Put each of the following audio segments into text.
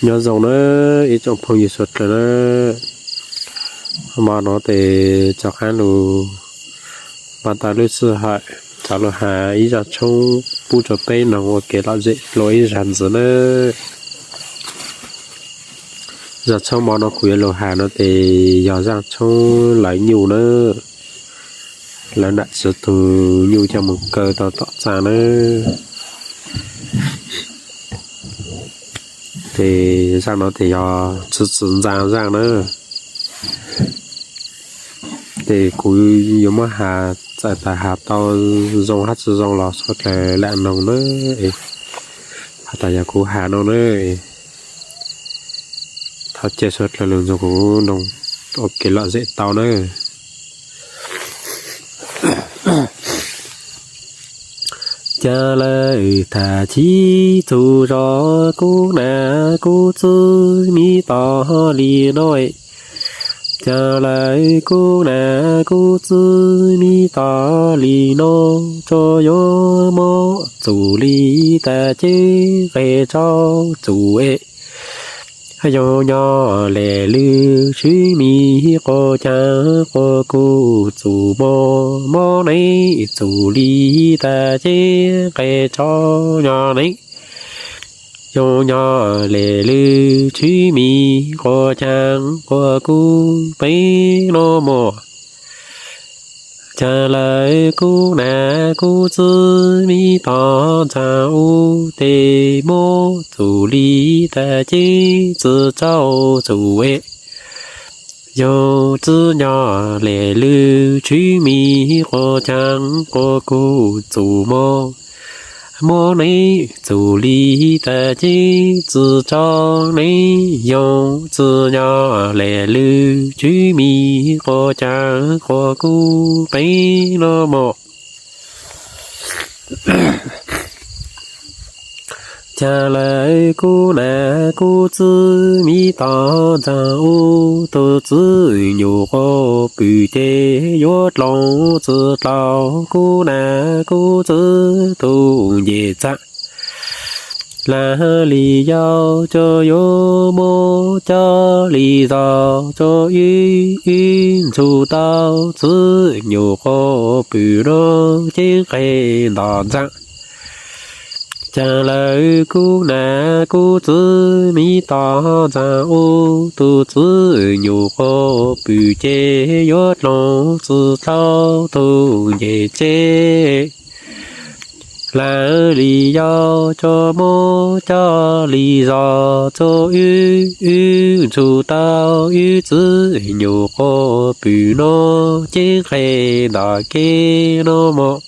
Nyob zoo nawb ib tsoom phooj ywg suav dlawg nawb. Hmo no ces rov qab los npaj tau lub sij hawm rov los has ib zaj tshoob pub rau peb mloog ua kev lom zem dua ib zag ntxiv nawb. Zaj tshoob hmo no kuv yuav los has no ces yog zaj tshoob lawv nyuj nawb. Lawv nam txiv tug nyuj coj mus kaw tau tom txaj nawb. Ces zaj no ces yog txwv txwv ntxa zaj nawb. Ces kuv yuav muab has, txawm tas has tau zoo hab tsis zoo los suav dlawg lam noog nawb. Has tas yog kuv has no nawb, thov caw suav dlawg los nrog kuv noog ua kev lom zem tau nawb. Cas lawv tham txhij txhua zos, kub nam kub txwv mi tog li no. Cas lawv kub nam kub txwv mi tog li no, tsuas yuav muab txum li tas ces nqe tso txum es. Yoog nyob lem lwj tswv mi quas caag quas kuv txum mog, mob neb txum li tas ces nqe tso nyob neb. Yoog nyob lem lwj tswv mi quas caag quas kuv peb no mog. Cas lawv kub nam kub txwv mi tog ntxaa ub tes mob txum li tas ces txwv tso txum es. Yoog txwv nyob lem lwj tswv mi quas caag quas kuv txum mog, mob neb txum li tas ces txwv tso neb. Yoog txwv nyob lem lwj tswv mi quas caag quas kuv peb no mog. Cas lawv kub nam kub txwv mi tog ntxaa ub, tus txwv nyuam quas pwm ces yuav dloov txwv dlauv, kub nam kub txwv tus nce txaj. Lam li yau tsuas yuav muab coj li zog, tsuas wb wb ntxhua tau txwv nyuam quas pwm no ces nqe ntom ntxaa. Cas lawv kub nam kub txwv mi tog ntxaa ub, tus txwv nyuam quas pwm ces yuav dloov txwv dlauv tus nce txaj. Lam li yau tsuas muab coj li zog, tsuas wb wb ntxhua tau wb txwv nyuam quas pwm no ces nqe ntom kev no mog.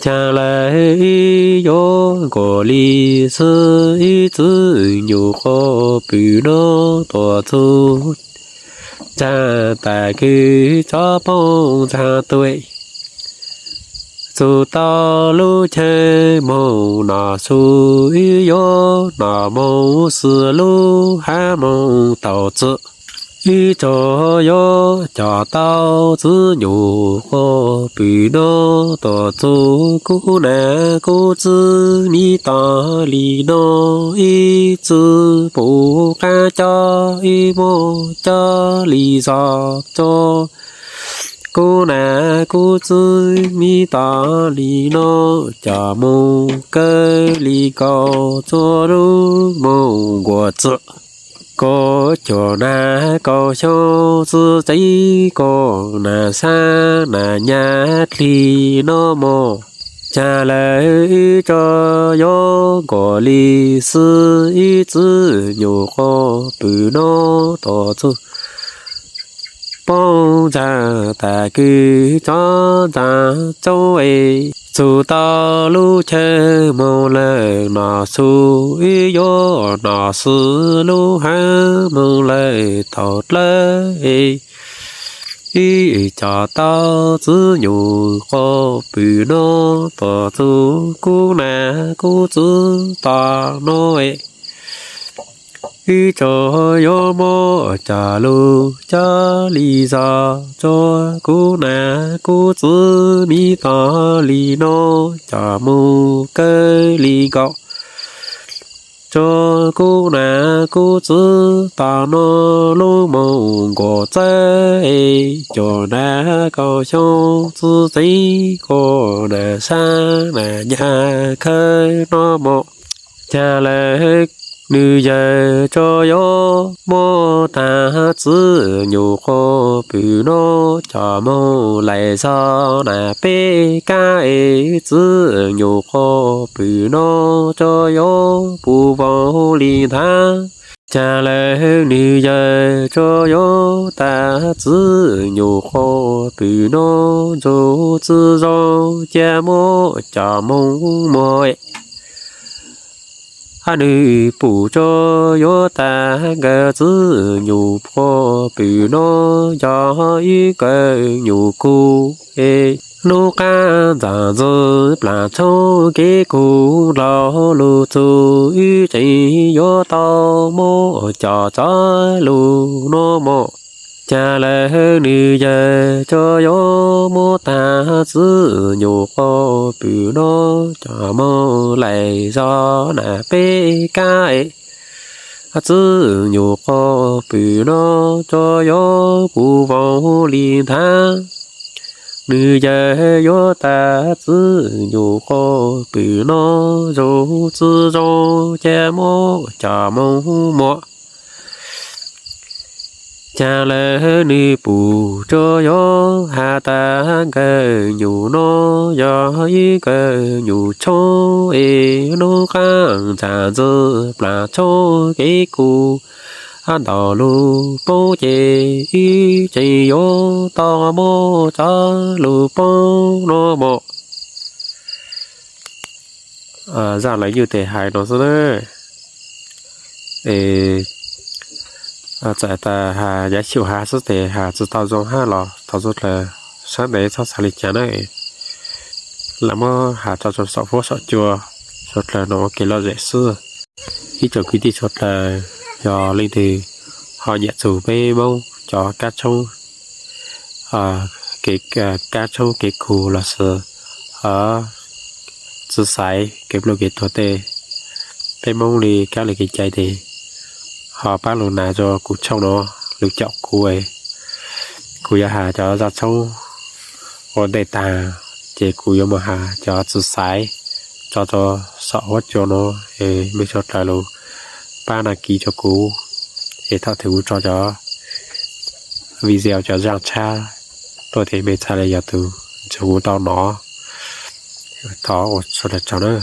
Cas lawv wb yuav nkaus li xwb, wb txwv nyuam quas pwm no tuaj txug ntxaa tas kws tsob poob ntxaa tuaj. Txug tau lub chaw moog nom xu, wb yuav nom moog xwb lub hab moog tau txug. Wb tsuas yuav coj tau txwv nyuam quas pwm no tuaj txug, kub nam kub txwv mi tog li no, wb txwv pum qab coj wb muab coj li zog tsuag. Kub nam kub txwv mi tog li no, coj moog kawg li nkaus txug lub moog nkaus txug. Kaum cuaj nam kaum xyoo txwv txiv, kaum nam xaab nam nyab dli no mog. Cas lawv wb tsuas yuav nkaus li xwb, wb txwv nyuam quas pwm no tuaj txug poob ntxaa tas kws tsob ntxaa txaus es. Txug tau lub chaw moog lawm nom xu, wb yuav nom xwb lub hab moog lawm tau dlawb es. Wb coj tau txwv nyuam quas pwm no tuaj txug, kub nam kub txwv tog no es. Wb tsuas yuav muab coj lug coj li zog tsuag, kub nam kub txwv mi tog li no, coj moog kawg li nkaus rua kub nam kub txwv, tam no lub moos nkaum txawb es cov nam kaum xyoo txwv txiv koj nam sab nam nyag khawb no mog. Cas lawm nws yawg tso yuav muab tag txwv nyuam qhuav pw no, cov moos laim zog nam peb kab es txwv nyuam qhuav pw no, tso yuav puv voos li nthav. Cas lawm nws yawg tso yuav tag txwv nyuam qhuav pw no, ntsuj txwv zoo cia muab cov moos muag. Nws pum tso yuav tag nkawd txwv nyuam qhuav pw no, yog ib kawm nyuam kub es hnub qaab ntxam ntxwv plam tshoob kev kub, nrog lug txug wb tseem yuav tau muab cov txwv lug no mog. Cas lawm nws yawg tso yuav muab tag txwv nyuam qhuav pw no, cov moos laim zog nam peb kab es txwv nyuam qhuav pw no, tso yuav puv voos li nthav. Nws yawg yuav tag txwv nyuam qhuav pw no, ntsuj txwv zoo cia muab cov moos muag. Cas lawm nws pum tso yuav has tag nkawd nyuam no, yog ib kawm nyuam tshoob es hnub qaab ntxam ntxwv plam tshoob kev kub, ntaus lug poob ces wb tseem yuav tau muab cov lug poob no mog. Zaj lawv nyuj tes hais no xwb na. Txawm tas has yav xyum has xwb tes has tsi tau zoo hab los thov suav dlawg sab ntev txhob xav li cas na. Lam muab has tso rua saum huab saum cua, suav dlawg noog ua kev lom zem xwb. Ib tsoom kwv tij suav dlawg, yog leej twg ho nyiam txug peb Moob cov kab tshoob, kev kab tshoob kev kug los sis txwv xaiv kev pluj kev tuag tej, peb Moob li kab li kev cai tes ho pab lug nas rua kuv tshooj no, lug caum kuv. Kuv yuav has cov zaj tshoob ua ntej taag, ces kuv yuav mus has cov txwv xaiv tso rua saum huab cua no. Es mej suav dlawg lug pab đăng ký rua kuv, es thaum twg kuv tso cov video cov zaj tshab tuaj tes mej txhaj le yog tus nrug kuv tau nov. Thov ua suav dlawg tsaug na.